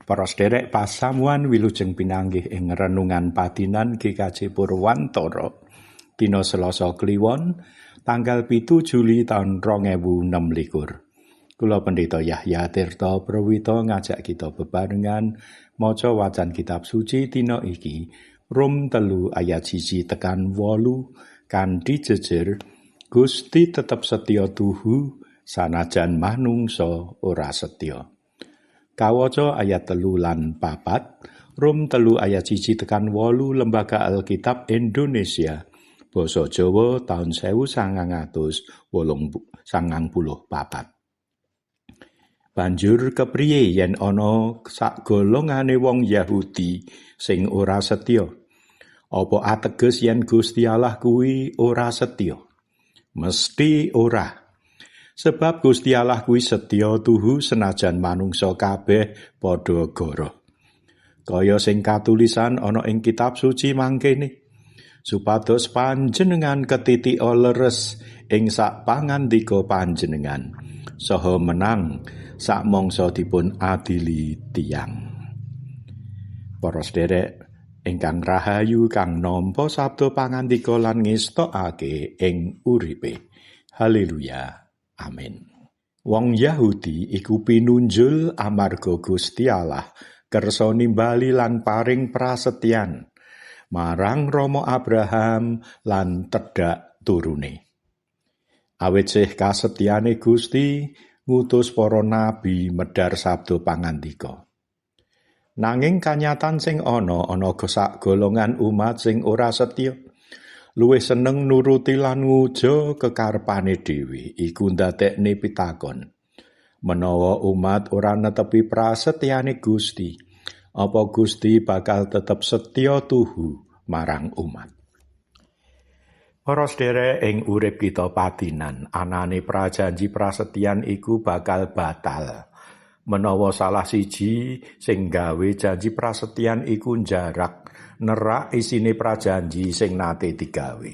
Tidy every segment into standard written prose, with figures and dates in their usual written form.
Para sederek pasamuan wilujeng pinanggih ing renungan padinan GKJ Purwantara dina Selasa Kliwon tanggal 7 Juli taun 2026. Kula Pendeta Yahya Tirta Prawita ngajak kita bebarengan maca wacan kitab suci dina iki, Rom 3 ayat 1 tekan 8, kanthi jejer Gusti tetep setya tuhu sanajan manungsa ora setya. Kawaca ayat 3 lan 4, Rom 3 ayat 1 tekan 8, Lembaga Alkitab Indonesia, Basa Jawa taun 1994. Banjur kepriye yen ana sagolongane wong Yahudi sing ora setya? Apa ateges yen Gusti Allah kuwi ora setya? Mesti ora. Sebab Gusti Allah kuwi setya tuhu senajan manungsa kabeh padha goroh. Kaya sing katulisan ana ing kitab suci mangkene, supados panjenengan ketitika leres ing sak pangandika panjenengan, saha menang samangsa dipun adili tiyang. Para sederek ingkang rahayu kang nampa sabda pangandika lan ngestokake ing uripe. Haleluya. Amin. Wong Yahudi iku pinunjul amarga Gusti Allah kersa nimbali lan paring prasetyan marang Rama Abraham lan tedhak turune. Awit sih kasetyane Gusti ngutus para nabi medhar sabda pangandika. Nanging kanyatan sing ana ana sak golongan umat sing ora setya, luwih seneng nuruti lan nguja kekarepane dhewe. Iku ndadekne pitakon. Menawa umat ora netepi prasetyane Gusti, apa Gusti bakal tetep setya tuhu marang umat? Para sederek, ing urip kita patinan, anane prajanji prasetyan iku bakal batal menawa salah siji sing gawe janji prasetyan iku njarak nerak isine prajanji sing nate digawe.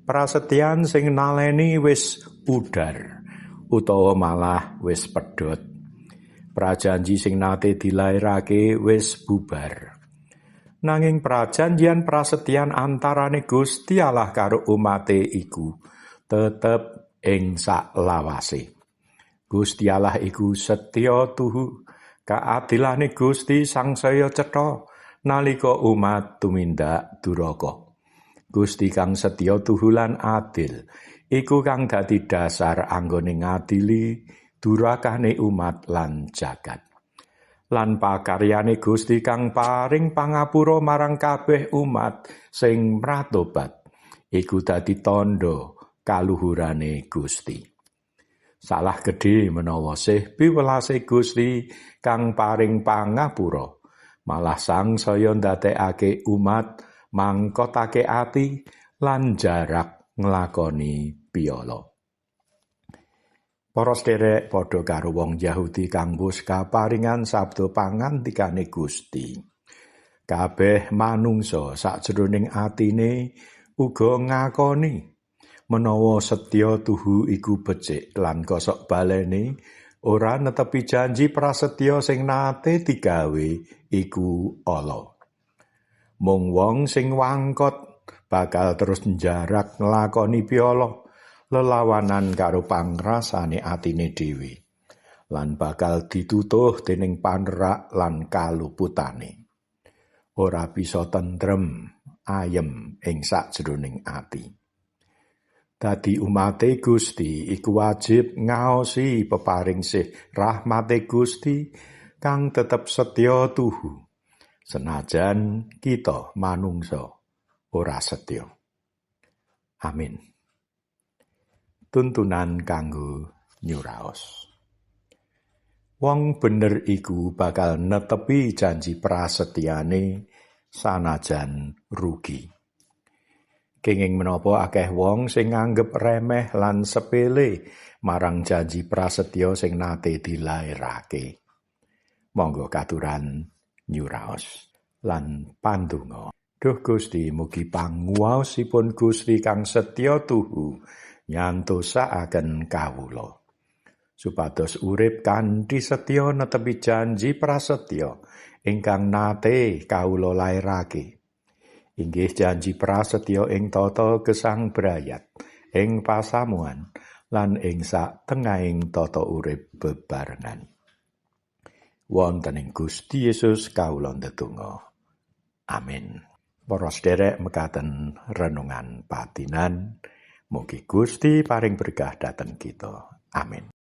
Prasetyan sing naleni wis pudar utawa malah wis pedhot. Prajanji sing nate dilairake wis bubar. Nanging prajanjian prasetyan antarane Gusti Allah karo umate iku tetep ing saklawase. Gusti Allah iku setya tuhu. Kaadilane Gusti sangsaya cetha nalika umat tumindak duraka. Gusti kang setya tuhu lan adil iku kang dadi dasar anggone ngadili durakane umat lan jagat. Lan pakaryane Gusti kang paring pangapura marang kabeh umat sing mratobat iku dadi tandha kaluhurane Gusti. Salah gedhe menawa sih piwelase Gusti kang paring pangapura malah sangsaya ndadekake umat mangkotake ati lan jarak nglakoni piala. Para sederek, padha karo wong Yahudi kang wis kaparingan sabda pangandikane Gusti, kabeh manungsa sakjroning atine uga ngakoni menawa setya tuhu iku becik lan kosok balene ora netepi janji prasetya sing nate digawe iku ala. Mung wong sing wangkot bakal terus njarak nglakoni piala lelawanan karo pangrasane atine dhewe lan bakal ditutuh dening panerak lan kaluputane. Ora bisa tentrem ayem ing sakjroning ati. Dadi umate Gusti iku wajib ngaosi peparing sih rahmate Gusti kang tetep setya tuhu, senajan kita manungsa ora setya. Amin. Tuntunan kanggo nyuraos. Wong bener iku bakal netepi janji prasetyane sanajan rugi. Kenging menapa akeh wong sing nganggep remeh lan sepele marang janji prasetya sing nate dilairake. Monggo katuran nyuraos lan pandonga. Duh Gusti, mugi panguwaosipun Gusti kang setya tuhu nyantosakaken kawula. Supados urip kanthi setya netepi janji prasetya ingkang nate kawula lairake. Inggih janji prasetya ing tata gesang brayat, ing pasamuan, lan ing satengahing tata urip bebarengan. Wonten ing Gusti Yesus kawula ndedonga. Amin. Para sederek, mekaten renungan patinan. Mugi Gusti paring berkah dhateng kita. Amin.